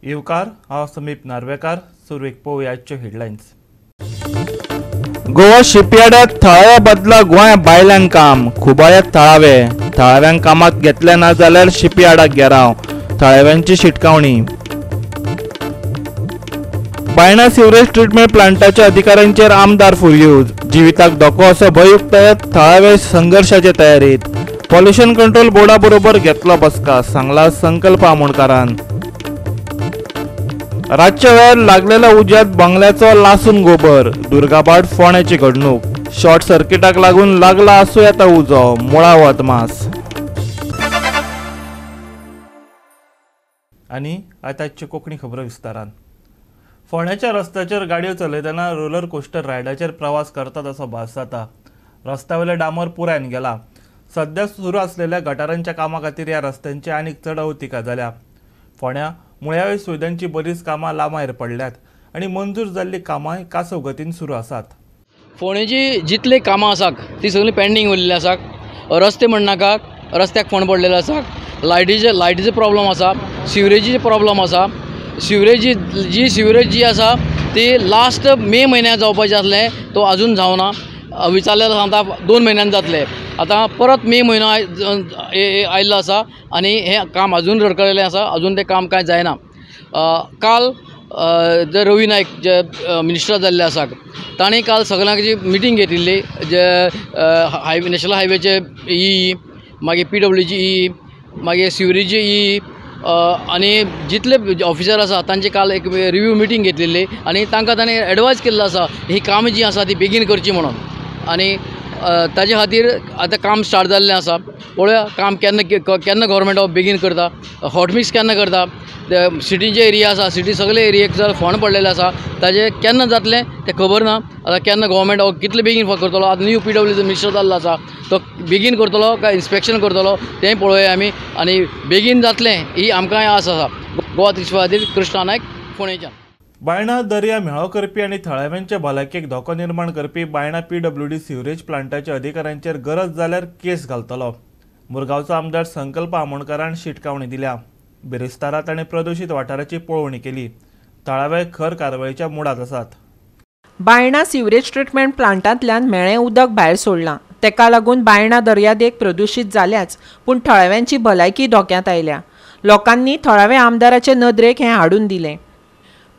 येवकार, हांव समीप नार्वेकार. सुरवेक पळोवया आजच्यो हेडलायन्स. गोवा शिपयार्डात थळाव्या बदला गोंया बायल्यांक काम. खुबाळ्यात थळावे थळाव्यांक कामाक घेतले ना जाल्यार शिपयार्डाक घेराव. थळाव्यांची शिटकावणी. बायणा सिवरेज ट्रिटमेंट प्लांटाच्या अधिकाऱ्यांचेर आमदार फुर्यूज. जिविताक धोको असो भंय उक्तायत थळावे संघर्शाचे तयारीत. पॉल्युशन कंट्रोल बोर्डा बरोबर घेतलो बसका, सांगला संकल्प आमोणकारान. रातच्या वेळार लागलेल्या उज्यात बंगल्याचो लासून गोबर. दुर्गाबाट फोंड्याची घडणूक. शॉर्ट सर्किटाक लागून लागला आसूं येता उजो. मुळावो अदमास. आनी आतांच्यो कोंकणी खबरो विस्तारान. फोंड्याच्या रस्त्याचेर गाडयो चलयतना रोलर कोस्टर रायडाचेर प्रवास करतात असो भास जाता. रस्त्यावयले डांबर पुरायन गेला. सध्या सुरू आसलेल्या गटारांच्या कामा खातीर ह्या रस्त्यांची आनीक चड अवतिका जाल्या. फोंड्या मुळाव्या सुविधांची बरीच कामां लांबायर पडल्यात आनी मंजूर जाल्लीं कामांय कासव गतीन सुरू आसात. फोंडेची जितली कामां आसात ती सगळीं पेंडींग उरलेली आसात. रस्ते म्हणनाका, रस्त्याक फोंड पडलेले आसात. लायटीचे प्रॉब्लम आसा, सिवरेजीचे प्रॉब्लम आसा. सिवरेजी जी सिवरेज जी आसा ती लास्ट मे म्हयन्याक जावपाचें आसलें, तो आजून जावना. विचारल्यार सांगता 2 म्हयन्यान जातलें. आतां परत मे म्हयनो आयिल्लो आसा आनी हें काम अजून रडकळिल्लें आसा. अजून तें काम कांय जायना. काल जे रवी नायक जे मिनिस्टर जाल्ले आसात तांणी काल सगळ्यांची मिटींग घेतिल्ली, जे हायवे नॅशनल हायवेचे ई, मागीर पीडब्ल्यूची ई, मागीर सिवरेजी ई आनी जितले ऑफिसर आसा तांची काल एक रिव्यू मिटींग घेतलेली आनी तांकां तांणी एडवायज केल्लो आसा ही कामां जीं आसा ती बेगीन करची म्हणून. आनी ताजे खातीर आतां काम स्टार्ट जाल्लें आसा. पळोवया काम केन्ना केन्ना गव्हर्मेंट ऑफ बेगीन करता, हॉटमिक्स केन्ना करता. सिटीचे एरिया आसा, सिटी सगळे एरियेक जर फोंड पडलेले आसा ताजें केन्ना जातलें तें खबर ना. आतां केन्ना गव्हर्मेंट ऑफ कितले बेगीन करतलो. आतां न्यू पीडब्ल्यूचो मिनिस्टर जाल्लो आसा तो बेगीन करतलो काय इन्स्पेक्शन करतलो तें पळोवया आमी आनी बेगीन जातलें ही आमकांय आस आसा. गोवा 3 खातीर कृष्णा नायक, फोंडेच्यान. बायणा दर्या म्हेळो करपी आनी थळाव्यांचे भलायकेक धोको निर्माण करपी बायणा पीडब्ल्यूडी सिवरेज प्लांटाच्या अधिकाऱ्यांचेर गरज जाल्यार केस घालतलो. मुरगांवचो आमदार संकल्प आमोणकारान शिटकावणी दिल्या. बिरेस्तारा ताणें प्रदूशीत वाठाराची पळोवणी केली. थळावे खर कारवायेच्या मुडांत आसात. बायणा सिवरेज ट्रिटमेंट प्लांटांतल्यान म्हेळें उदक भायर सोडलां. तेका लागून बायणा दर्यादेग प्रदूशीत जाल्याच, पूण थळाव्यांची भलायकी धोक्यांत आयल्या. लोकांनी थळाव्या आमदाराचे नदरेक हें हाडून दिलें.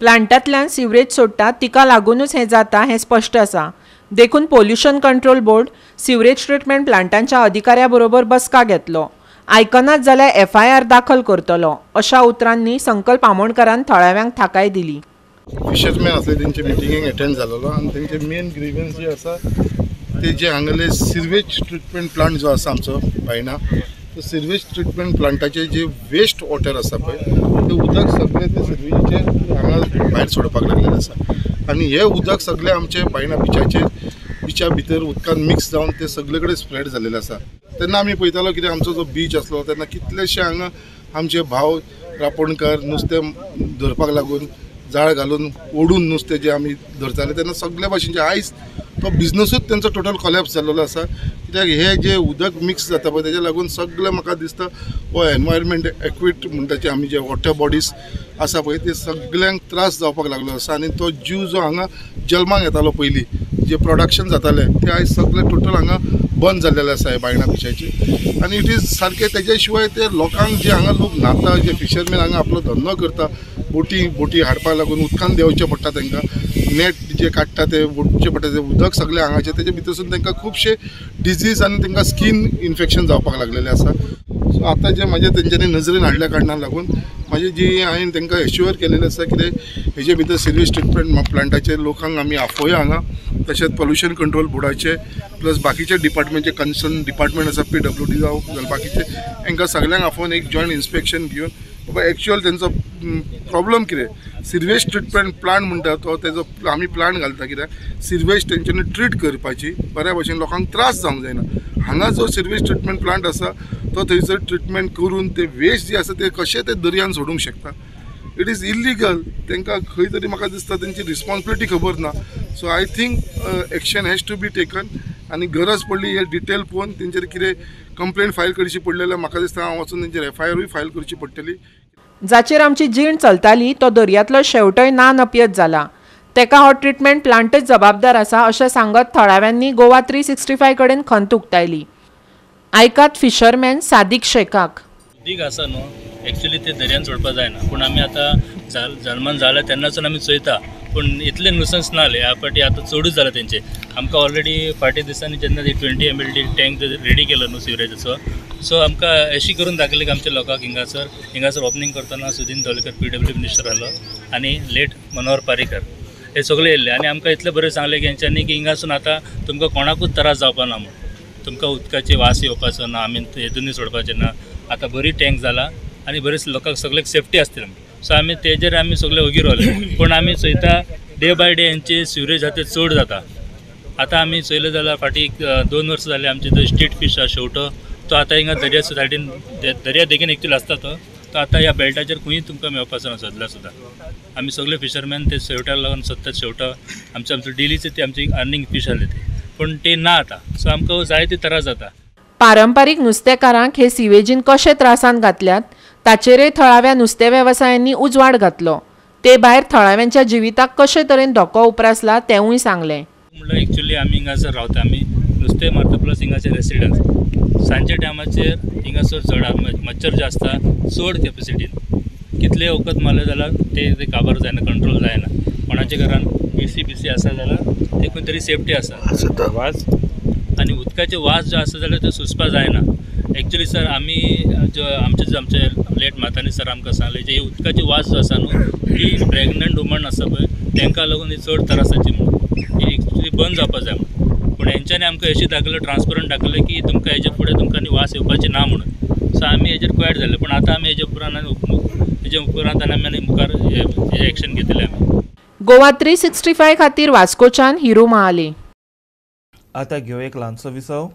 प्लांटांतल्यान सिवरेज सोडटा तिका लागूनच हें जाता हें स्पश्ट आसा. देखून pollution control board sewerage treatment प्लांटांच्या अधिकाऱ्या बरोबर बसका घेतलो. आयकनात जाल्यार एफआयआर दाखल करतलो अशा उतरांनी संकल्प आमोणकारान थळाव्यांक थाकाय दिली. फिशरमॅन आसले तेंचे मिटिंगेक अटेंड जालेलो आनी तेंचे मेन ग्रिव्हन्स जे आसा ते जे हांगेले सिवेज ट्रिटमेंट प्लांट जो आसा आमचो बायणा, तो सिवेज ट्रिटमेंट प्लांटाचे जे वेस्ट वॉटर आसा पळय ते उदक सगळें ते सिवेजीचेर हांगा भायर सोडपाक लागलेलें आसा आनी हे उदक सगळें आमचे बायणा बिचाचेर बिचा भितर उदकान मिक्स जावन ते सगळे कडेन स्प्रेड जाल्लेलें आसा. तेन्ना आमी पळयतालो कितें आमचो जो बीच आसलो तेन्ना कितलेशे हांगा आमचे भाव रापोणकार नुस्तें धरपाक लागून जाळ घालून ओडून नुस्तें जें आमी धरताले तेन्ना सगळे भाशेनचे आयज तो बिजनसूच तेंचो टोटल कॉलॅप्स जाल्लो आसा. कित्याक हे जे उदक मिक्स जाता पळय तेज्या लागून सगळें म्हाका दिसता हो एनवायरमेंट एक्विट म्हणटा जे आमी जे वॉटर बॉडीज आसा पळय ते सगळ्यांक त्रास जावपाक लागलो आसा आनी तो जीव जो हांगा जल्माक येतालो पयलीं जे प्रोडक्शन जातालें तें आयज सगळें टोटल हांगा बंद जाल्लेलें आसा हे बायणा बिचाचेर. आनी it is सारकें तेज्या शिवाय ते लोकांक जे हांगा लोक न्हाता, जे फिशरमॅन हांगा आपलो धंदो करता, बोटी हाडपाक लागून उदकान देंवचें पडटा तांकां, नेट जे काडटा ते ओडचें पडटा, ते उदक सगळें हांगाचें तेजे भितरसून तांकां खुबशे डिजीज आनी तांकां स्कीन इन्फेक्शन जावपाक लागलेलें आसा. सो आतां जे म्हाजे तेंच्यांनी नजरेन हाडल्या कारणान लागून म्हाजी जी हांवें तांकां एश्युअर केलेलें आसा कितें हेजे भितर सिवेज ट्रिटमेंट प्लांटाचे लोकांक आमी आफोवया हांगा, तशेंच पोल्युशन कंट्रोल बोर्डाचे प्लस बाकीचे डिपार्टमेंटचे कन्सर्न डिपार्टमेंट आसा पीडब्ल्यूडी जावं बाकीचे, हांकां सगळ्यांक आफोवन एक जॉयंट इन्स्पेक्शन घेवन बाबा एक्चुअल तेंचो प्रॉब्लम कितें, सिर्वेज ट्रिटमेंट प्लांट म्हणटा तो तेजो आमी प्लांट घालता कित्याक सिर्वेज तेंच्यांनी ट्रीट करपाची, बऱ्या भशेन लोकांक त्रास जावंक जायना. हांगा जो सिर्वेज ट्रिटमेंट प्लांट आसा तो थंयसर ट्रिटमेंट करून ते वेस्ट जे आसा ते कशें ते दर्यान सोडूंक शकता. It is illegal. तांकां खंय तरी म्हाका दिसता तेंची रिस्पॉन्सिबिलिटी खबर ना. So I think action has to be taken आनी गरज पडली हे डिटेल पळोवन तेंचेर कितें कंप्लेन फायल करची पडली जाल्यार म्हाका दिसता हांव वचून तेंचेर एफआयआरूय फायल करची पडटली. जाचेर आमची जीण चलताली तो दर्यांतलो शेवटय ना नपयत जाला. तेका हो ट्रिटमेंट प्लांटच जबाबदार आसा अशें सांगत थळाव्यांनी गोवा 365 कडेन खंत उक्तायली. आयकात फिशरमॅन सादिक शेखाक. उदीक आसा न्हू एक्चुली ते दर्यान सोडपा जायना, पूण आमी आतां जल्मान जाला तेन्नासून आमी चोयता, पूण इतलें नुसन्स ना ह्या फावटी आतां चडूच जाला तेंचे. आमकां ऑलरेडी फाटीं दिसांनी जेन्ना 20 MLD tank ready केलो न्हू सिवरेजाचो, सो आमकां अशी करून दाखयली की आमच्या लोकांक हिंगासर ओपनींग करतना सुदीन धवलीकर PW minister आलो आनी लेट मनोहर पारीकर हे सगळे येयल्ले आनी आमकां इतलें बरें सांगलें की हेंच्यांनी की हिंगासून आतां तुमकां कोणाकूच त्रास जावपा ना म्हूण, तुमकां उदकाची वास येवपाचो ना, आमी हेतून सोडपाचें ना, आतां बरी टँक जाला आनी बरेच लोकांक सगळ्याक सेफ्टी आसतली. सो आमी तेजेर आमी सगळे ओगी रावले, पूण आमी चोयता डे बाय डे हेंचे सिवरेज आहा ते चड जाता. आतां आमी चोयलें जाल्यार फाटीं 2 वर्सां जालीं आमचे जो स्ट्रीट फीश आहा शेवटो तो आतां हिंगा दर्या सायडीन दर्या देगेन एक्चुअली आसता तो आतां ह्या बेल्टाचेर खंयूय तुमकां मेळपाचो ना सदल्या सुद्दां. आमी सगळे फिशरमॅन ते शेवट्याक लागून सत्ता शेवटो आमचे आमचो डेलीचे ते आमची अर्निंग फीश आहले ते, पूण ते ना आतां. सो आमकां जायते त्रास जाता. पारंपारीक नुस्तेकारांक हे सिवेजीन कशे त्रासान घातल्यात ताचेरय थळाव्या नुस्तें वेवसायांनी उजवाड घातलो. ते भायर थळाव्यांच्या जिविताक कशे तरेन धोको उप्रासला तेंवूय सांगलें. म्हणल्यार एक्चुअली आमी हिंगासर रावता, आमी नुस्तें मारता प्लस हिंगाचे रेसिडन्स. सांजच्या टायमाचेर हिंगासर चड मच्छर जे आसता चड कॅपेसिटीन कितलें वखद मारलें जाल्यार ते काबार जायना, कंट्रोल जायना. कोणाच्या घरान AC BC आसा जाल्यार ते खंय तरी सेफ्टी आसा. वास आनी उदकाचे वास जो आसा जाल्यार तो सोंसपा जायना. एक्चुअली सर आमी जो आमचे आमचे लेट मातांनी सर आमकां सांगलें जे उदकाची वास जो आसा न्हू ती प्रेग्नंट वुमन आसा पळय तांकां लागून ही चड त्रासाची म्हणून ही एक्चुअली बंद जावपा जाय म्हणून. पूण हेंच्यांनी आमकां अशें दाखयलें, ट्रान्सपरंट दाखयलें की तुमकां हेजे फुडें तुमकां आनी वास येवपाची ना म्हणून. सो आमी हेजेर क्वायट जाले, पूण आतां आमी हेजे उपरांत आनी आमी आनी मुखार हेजेर एक्शन घेतले आमी. गोवा 365 खातीर वास्कोच्यान हिरू महाले. आतां घेवया एक ल्हानसो विसव.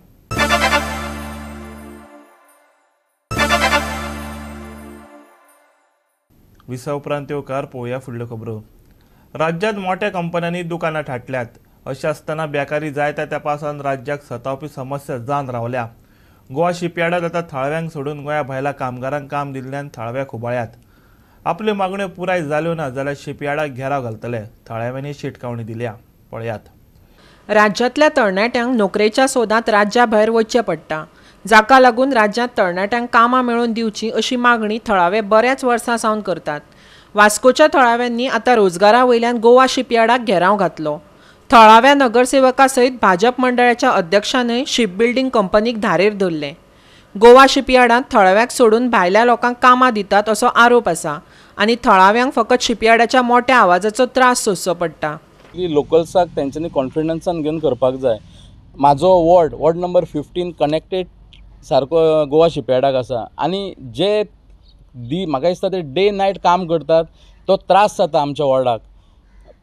विसा उपरांत येवकार पळोवया फुडल्यो खबरो. राज्यांत मोठ्या कंपन्यांनी दुकानां थाटल्यात. अशें आसतना बेकारी जायत्या तेंपासान राज्याक सतावपी समस्या जावन रावल्या. गोवा शिपयार्डांत आतां थळाव्यांक सोडून गोंया भायल्या कामगारांक काम दिल्ल्यान थळाव्या खुबाळ्यात. आपल्यो मागण्यो पुराय जाल्यो ना जाल्यार शिपयार्डाक घेराव घालतले, थळाव्यांनी शिटकावणी दिल्या. पळयात. राज्यांतल्या तरणाट्यांक नोकरेच्या सोदांत राज्या भायर वचचें पडटा, जाका लागून राज्यांत तरणाट्यांक कामां मेळोवन दिवचीं अशी मागणी थळावे बऱ्याच वर्सां सावन करतात. वास्कोच्या थळाव्यांनी आतां रोजगारा वयल्यान गोवा शिपयार्डाक घेराव घातलो. थळाव्या नगरसेवका सयत भाजप मंडळाच्या अध्यक्षानय शिप बिल्डींग कंपनीक धारेर धरलें. गोवा शिपयार्डांत थळाव्याक सोडून भायल्या लोकांक कामां दितात असो आरोप आसा आनी थळाव्यांक फकत शिपयार्डाच्या मोठ्या आवाजाचो त्रास सोंसचो पडटा. लोकल्साक तेंच्यांनी कॉन्फिडन्सान घेवन करपाक जाय. म्हाजो वॉर्ड वॉर्ड नंबर 15 कनेक्टेड सारको गोवा शिपयार्डाक आसा आनी जे दी म्हाका दिसता ते डे नायट काम करतात तो त्रास जाता आमच्या वॉर्डाक.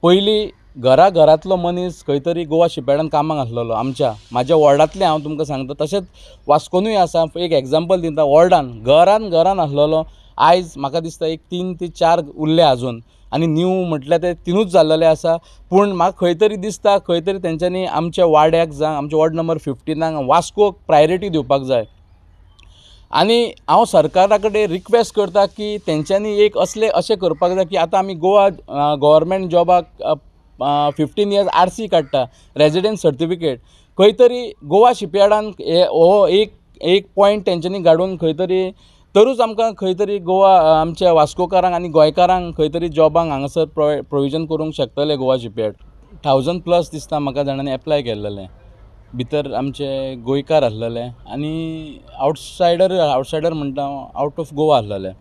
पयलीं घरा घरांतलो मनीस खंय तरी गोवा शिपयार्डान कामाक आसलेलो आमच्या म्हाज्या वॉर्डांतलें हांव तुमकां सांगता. तशेंच वास्कोनूय आसा, एक एग्जाम्पल दिता, वॉर्डान घरान घरान आसलेलो. आयज म्हाका दिसता एक 3 ते 4 उरले आजून आनी न्यू म्हटल्यार ते 3ूच जाल्लेले आसा. पूण म्हाका खंय तरी दिसता खंय तरी तेंच्यांनी आमच्या वाड्याक जावं आमच्या वॉर्ड नंबर 15 वास्कोक प्रायोरिटी दिवपाक जाय. आनी हांव सरकारा कडेन रिक्वेस्ट करता की तेंच्यांनी एक असलें अशें करपाक जाय की आतां आमी गोवा गव्हर्मेंट जॉबाक 15 इयर्स RC काडटा, रेजिडन्स सर्टिफिकेट, खंय तरी गोवा शिपयार्डान हो एक पॉयंट तेंच्यांनी काडून खंय तरी तरूच आमकां खंय तरी गोवा आमच्या वास्कोकारांक आनी गोंयकारांक खंय तरी जॉबांक हांगासर प्रोविजन करूंक शकतले. गोवा शिपयार्ड 1000 प्लस दिसता म्हाका जाणांनी एप्लाय केल्लेलें, भितर आमचे गोंयकार आसलेले आनी आवटसायडर म्हणटा आवट ऑफ गोवा आसलेले.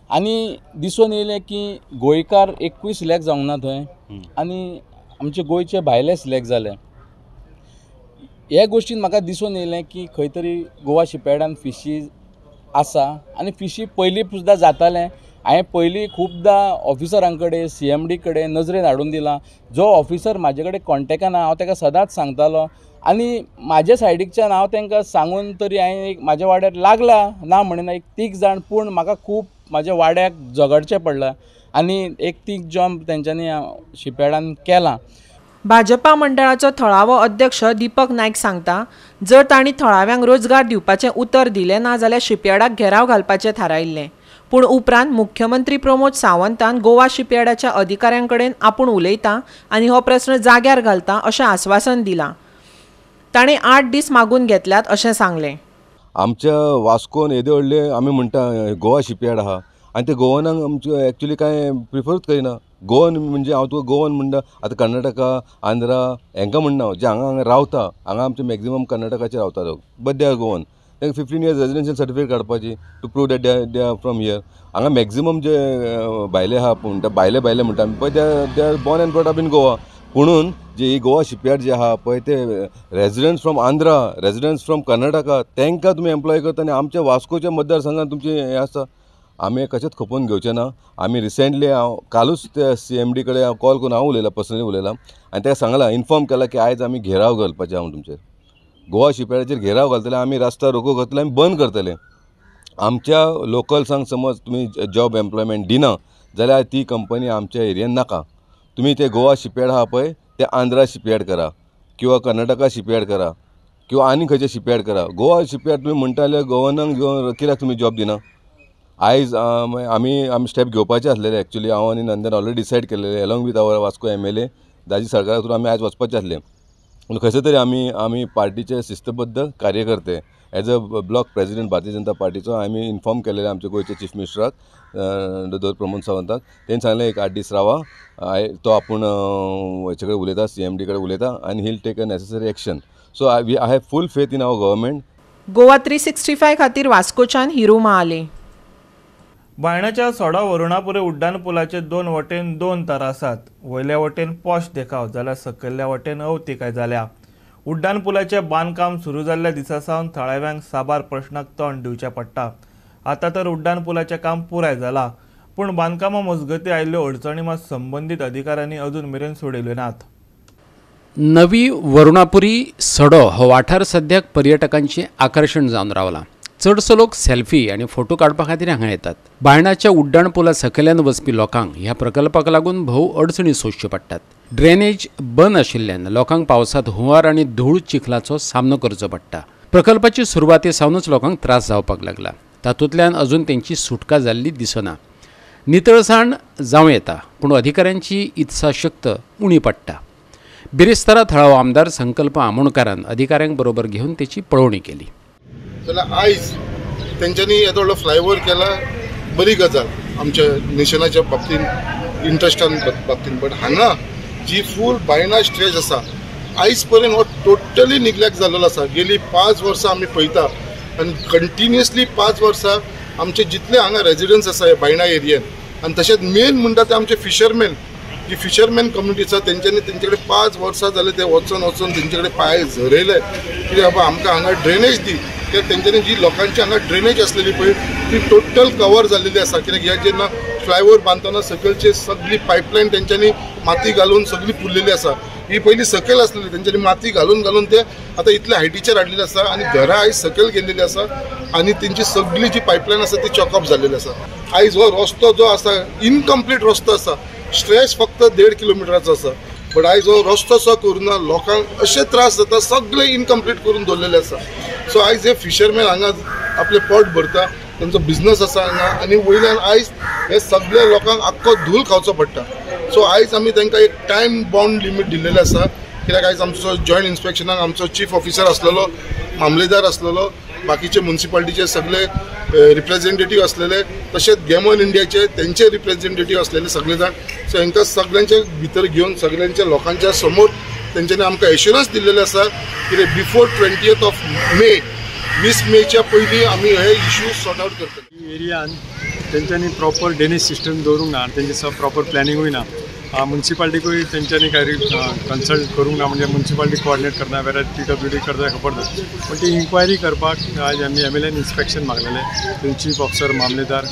आनी दिसून येयलें की गोंयकार एकूय सिलेक्ट जावंक ना थंय आनी आमचे गोंयचे भायले सिलेक्ट जाले. हे गोश्टीन म्हाका दिसून येयलें की खंय तरी गोवा शिपयार्डान फिशी आसा आनी फिशी पयलीं सुद्दां जातालें. हांवें पयलीं खुबदां ऑफिसरां कडेन CMD कडेन नजरेन हाडून दिलां. जो ऑफिसर म्हाजे कडेन कॉन्टेक्टान हांव ताका सदांच सांगतालो आनी म्हाजे सायडीकच्यान हांव तांकां सांगून तरी हांवें एक म्हाज्या वाड्यार लागला ना म्हणिना एक तीग जाण, पूण म्हाका खूब म्हाज्या वाड्याक झगडचें पडलां आनी एक तीग जॉब तेंच्यांनी शिपयार्डान केलां. भाजपा मंडळाचो थळावो अध्यक्ष दीपक नायक सांगता, जर तांणी थळाव्यांक रोजगार दिवपाचें उतर दिलें ना जाल्यार शिपयार्डाक घेराव घालपाचें थारायिल्लें. पूण उपरांत मुख्यमंत्री प्रमोद सावंतान गोवा शिपयार्डाच्या अधिकाऱ्यां कडेन आपूण उलयता आनी हो प्रस्न जाग्यार घालता अशें आस्वासन दिलां. ताणें 8 दीस मागून घेतल्यात अशें सांगलें. आमच्या वास्कोन येदे व्हडले आमी म्हणटा गोवा शिपयार्ड आहा आनी ते गोवनांक आमचे एक्चुली कांय प्रिफरूच करिना. गोवन म्हणजे हांव तुका गोवन म्हणटा आतां कर्नाटका, आंध्रा हेंकां म्हणना, जे हांगा हांगा रावता हांगा आमचे मॅक्झिमम कर्नाटकाचे रावता लोक, बट they are Goan. तांकां 15 इयर्स रेजिडेन्शियल सर्टिफिकेट काडपाची to prove that they are from here. हांगा मॅक्झिमम जे भायले आहा म्हणटा भायले भायले म्हणटा आमी पळय they are born and brought up in Goa. पुणून जे ही गोवा शिपयार्ड जे आहा पळय ते residents from Andhra, residents from Karnataka तांकां तुमी एम्प्लॉय करता आनी आमच्या वास्कोच्या मतदारसंघात तुमचें हें आसा. आमी कशेंच खपोवन घेवचें ना. आमी रिसेंटली हांव कालूच त्या CMD कडेन हांव कॉल करून हांव उलयलां, पर्सनली उलयलां आनी ताका सांगलां, इन्फॉर्म केलां की आयज आमी घेराव घालपाचें आहा तुमचेर, गोवा शिपयार्डाचेर घेराव घालतले आमी, रस्ता रोको करतले आमी, बंद करतले. आमच्या लोकल्सांक समज तुमी जॉब एम्प्लॉयमेंट दिना जाल्यार ती कंपनी आमच्या एरियन नाका. तुमी ते गोवा शिपयार्ड आहा पळय ते आंध्रा शिपयार्ड करा किंवा कर्नाटका शिपयार्ड करा किंवा आनी खंयचें शिपयार्ड करा. गोवा शिपयार्ड तुमी म्हणटा जाल्यार गोवनांक कित्याक तुमी जॉब दिना? आयज आमी आमी स्टेप घेवपाचे आसलेले एक्चुली. हांव आनी नंदन ऑलरेडी डिसायड केलेले along with our Vasco MLA Daji सरकारा थ्रू आमी आयज वचपाचे आसले. पूण खंयसर तरी आमी आमी पार्टीचे शिस्तबद्ध कार्यकर्ते as a block president Bharatiya Janata पार्टीचो आमी इन्फॉर्म केलेले आमच्या गोंयच्या चीफ मिनिस्टराक दोतोर प्रमोद सावंताक. तेणी सांगलें एक 8 दीस रावा, तो आपूण हेचे कडेन उलयता, CMD कडेन उलयता आनी he will take a necessary action. So I have full faith in our government. Goa 365 खातीर वास्कोच्यान हिरू महाले. बायणाच्या सोडा वरुणापुरे उड्डाण पुलाचे 2 वटेन 2 तार आसात. वयल्या वटेन पॉश देखाव जाल्यार सकयल्या वटेन अवतिकाय जाल्या. उड्डाण पुलाचें बांदकाम सुरू जाल्ल्या दिसा सावन थळाव्यांक साबार प्रश्नाक तोंड दिवचें पडटा. आतां तर उड्डाण पुलाचें काम पुराय जालां, पूण बांदकामा मजगतीं आयिल्ल्यो अडचणी मात संबंदीत अधिकाऱ्यांनी अजून मेरेन सोडयल्यो नात. नवी वरुणापुरी सडो हो वाठार सद्याक पर्यटकांचें आकर्शण जावन रावला. चडसो लोक सेल्फी आनी फोटो काडपा खातीर हांगा येतात. बायणाच्या उड्डाण पुला सकयल्यान वचपी लोकांक ह्या प्रकल्पाक लागून भोव अडचणी सोंसच्यो पडटात. ड्रेनेज बंद आशिल्ल्यान लोकांक पावसांत हुंवार आनी धूळ चिखलाचो सामनो करचो पडटा. प्रकल्पाची सुरवाते सावनूच लोकांक त्रास जावपाक लागला. तातूंतल्यान अजून तेंची सुटका जाल्ली दिसना. नितळसाण जावं येता, पूण अधिकाऱ्यांची इत्साशक्त उणी पडटा. बिरेस्तारा थळावो आमदार संकल्प आमोणकारान अधिकाऱ्यांक बरोबर घेवन तेची पळोवणी केली. जाल्यार आयज तेंच्यांनी येदो व्हडलो फ्लायओवर केला, बरी गजाल आमच्या नेशनाच्या बाबतीन, इंट्रस्टान बाबतीन. बट हांगा जी फूल बायणा स्ट्रेच आसा आयज पर्यंत हो टोटली निग्लेक्ट जाल्लो आसा. गेली 5 वर्सां आमी पळयता आनी कंटिन्युअसली 5 वर्सां आमचे जितले हांगा रेजिडंट्स आसा ह्या बायणा एरियेन आनी तशेंच मेन म्हणटा ते आमचे फिशरमॅन, जी फिशरमॅन कम्युनिटी आसा तेंच्यांनी तेंचे कडेन 5 वर्सां जाले ते वचोन वचोन तेंचे कडेन पांय झरयले की बाबा आमकां हांगा ड्रेनेज दी. कित्याक तेंच्यांनी जी लोकांची हांगा ड्रेनेज आसलेली पळय ती टोटल कवर जाल्लेली आसा. कित्याक ह्या जेन्ना फ्लायओवर बांदतना सकयलची सगळी पायपलायन तेंच्यांनी माती घालून सगळी पुरलेली आसा. ही पयलीं सकयल आसलेली तेंच्यांनी माती घालून घालून ते आतां इतले हायटीचेर हाडलेले आसा आनी घरां आयज सकयल गेल्लेली आसा आनी तेंची सगळी जी पायपलायन आसा ती चॉकअप जाल्लेली आसा. आयज हो रस्तो जो आसा इनकम्प्लीट रस्तो आसा, स्ट्रेच फक्त 1.5 किलोमिटराचो आसा, बट आयज हो रस्तो सो करुना लोकांक अशे त्रास जाता, सगळे इनकम्प्लीट करून दवरलेले आसा. सो आयज हे फिशरमॅन हांगा आपलें पोट भरता, तेंचो बिजनस आसा हांगा आनी वयल्यान आयज हे सगळे लोकांक आख्खो धूल खावचो पडटा. सो आयज आमी तांकां एक टायम बाउंड लिमीट दिल्लेलें आसा. कित्याक आयज आमचो जॉयंट इन्स्पेक्शनाक आमचो चीफ ऑफिसर आसलेलो, मामलेदार आसलेलो, बाकीचे मुन्सिपालिटीचे सगळे रिप्रेझेंटेटीव आसलेले, तशेंच गॅमन इंडियाचे तेंचे रिप्रेझेंटेटीव आसलेले सगळे जाण. सो हांकां सगळ्यांचे भितर घेवन सगळ्यांच्या लोकांच्या समोर तेंच्यांनी आमकां एश्युरन्स दिल्लेलें आसा की बिफोर 20th of May, 20 मेच्या पयलीं आमी हे इश्यू सॉर्ट आवट करतले. एरियान तेंच्यांनी प्रॉपर ड्रेनेज सिस्टम दवरूंक ना आनी तेंचे प्रॉपर प्लॅनिंगूय ना. मुन्सिपालिटीकूय तेंच्यांनी कांय कन्सल्ट करूंक ना, म्हणजे मुन्सिपालिटी कोऑर्डिनेट करना वेल्यार PWD करता खबर ना. पूण ती इन्क्वायरी करपाक आयज आमी MLAन इन्स्पेक्शन मागलेलें, थंय चीफ ऑफिसर, मामलेदार,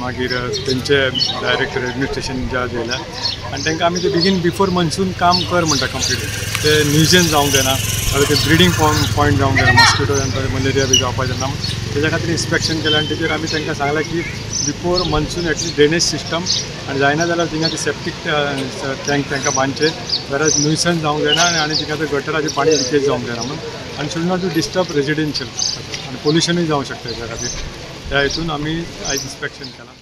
मागीर तेंचे डायरेक्टर एडमिनिस्ट्रेशन इन्चार्ज येयल्या आनी तांकां आमी ते बेगीन बिफोर मॉन्सून काम कर म्हणटा कंप्लीट. ते न्युजन्स जावंक जायना, ते ब्रिडींग पॉयंट जावंक जायना, मॉस्किटो मलेरिया बी जावपाचें ना, तेज्या खातीर इन्स्पेक्शन केलें. आनी तेजेर आमी तांकां सांगलां की before monsoon at least drainage system आनी जायना जाल्यार थिंगा ते सेप्टीक टँक तांकां बांदचे, वेराज न्युसन्स जावंक जायना आनी थिंगा ते गटराचें पाणी लिकेज जावंक जायना म्हणून, आनी should not to disturb residential आनी पोल्युशनूय जावंक शकता हेच्या खातीर. त्या हितून आमी आयज इन्स्पेक्शन केलां.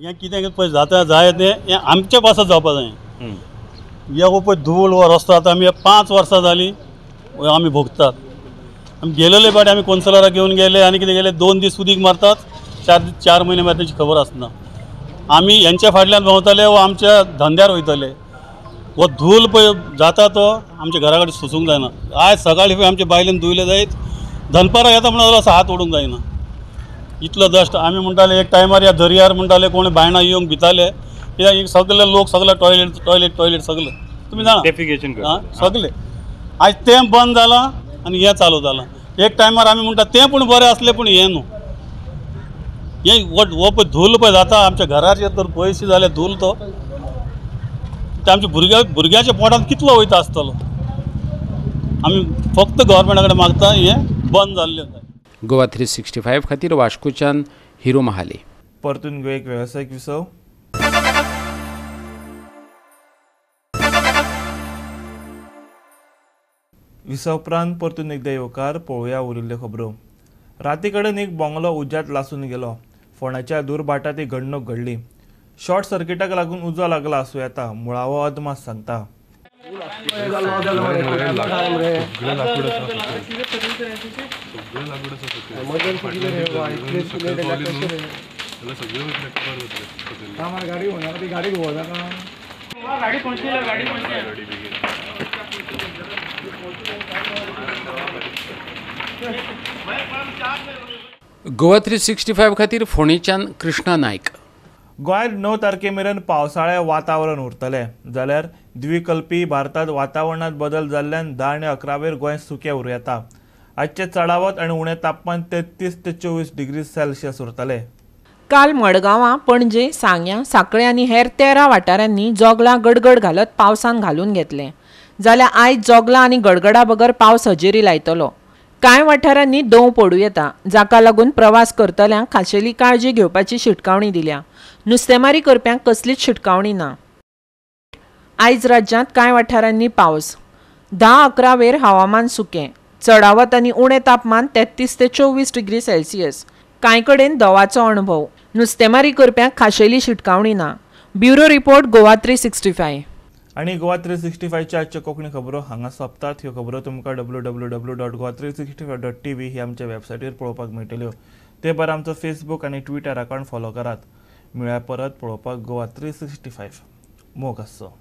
हें कितें पळय जाता जाय तें हें आमचे पासत जावपा जाय. हे पळय धूळ हो रस्तो आतां आमी 5 वर्सां जालीं आमी भोगतात. आमी गेलेले फाटी आमी कौन्सिलराक घेवन गेले आनी कितें गेले, 2 दीस उदीक मारतात, 4 म्हयने मागीर तेची खबर आसना. आमी हेंच्या फाटल्यान भोंवतले वो आमच्या धंद्यार वयतले. हो धूल पळय जाता तो आमच्या घरा कडेन सोसूंक जायना. आयज सकाळीं पळय आमच्या बायलेन धुयले जायत, दनपारां येता म्हणून असो हात ओडूंक जायना, इतलो दश्ट. आमी म्हणटाले एक टायमार ह्या दर्यार म्हणटाले कोण बायणां येवंक भिताले, कित्याक सगळे लोक सगळे टॉयलेट टॉयलेट टॉयलेट सगळे तुमी जाणा डेफिकेशन सगळे. आयज तें बंद जालां आनी हें चालू जालां. एक टायमार आमी म्हणटा तें पूण बरें आसलें, पूण हें न्हू. हें हो पळय धूल पळय जाता आमच्या घराचेर तर पयशे जाले धूल तो ते आमच्या भुरग्याच्या पोटांत कितलो वयता आसतलो. आमी फक्त गव्हर्मेंटा कडेन मागता हें बंद जाल्लें. गोवा 365 खातीर वास्कोच्यान हिरो महाले. परतून घेवया एक वेवसायीक विसव. विसव उपरांत परतून एकदा येवकार. पळोवया उरिल्ल्यो खबरो. राती कडेन एक बंगलो उज्यांत लासून गेलो. फोंड्याच्या दुर्भाटात ही घडणूक घडली. शॉर्ट सर्किटाक लागून उजो लागला आसूं येता, मुळावो अदमास सांगता. गोवा 365 खातीर फोंडेच्यान कृष्णा नायक. गोंयांत 9 तारखे मेरेन पावसाळें वातावरण उरतलें, जाल्यार द्विकल्पी भारतांत वातावरणांत बदल जाल्ल्यान 10 आनी 11 वेर गोंय सुकें उरूं येता. आजचें चडावत आनी उणें तापमान 33 ते 24 डिग्री सेल्सियस उरतलें. काल मडगांवां, पणजे, सांग्यां, सांखळे आनी हेर 13 वाठारांनी जोगलां गडगड घालत पावसान घालून घेतलें, जाल्यार आयज जोगलां आनी गडगडा बगर पावस हजेरी लायतलो. कांय वाठारांनी दंव पडूं येता, जाका लागून प्रवास करतल्यांक खाशेली काळजी घेवपाची शिटकावणी दिल्या. नुस्तेमारी करप्यांक कसलीच शिटकावणी ना. आयज राज्यांत कांय वाठारांनी पावस. 10-11 वेर हवामान सुकें. चडावत आनी उणें तापमान 33 ते 24 डिग्री सेल्सियस. कांय कडेन दवाचो अणभव. नुस्तेमारी करप्यांक खाशेली शिटकावणी ना. Bureau report, Goa 365. आनी गोवा 365च्या आजच्यो कोंकणी खबरो हांगा सोंपतात. ह्यो खबरो तुमकां www.goa365.tv ही आमच्या वेबसायटीर पळोवपाक मेळटल्यो. ते भायर आमचो फेसबूक आनी ट्विटर अकावंट फॉलो करात. मेळ्या परत पळोवपाक गोवा 365. मोग आसचो.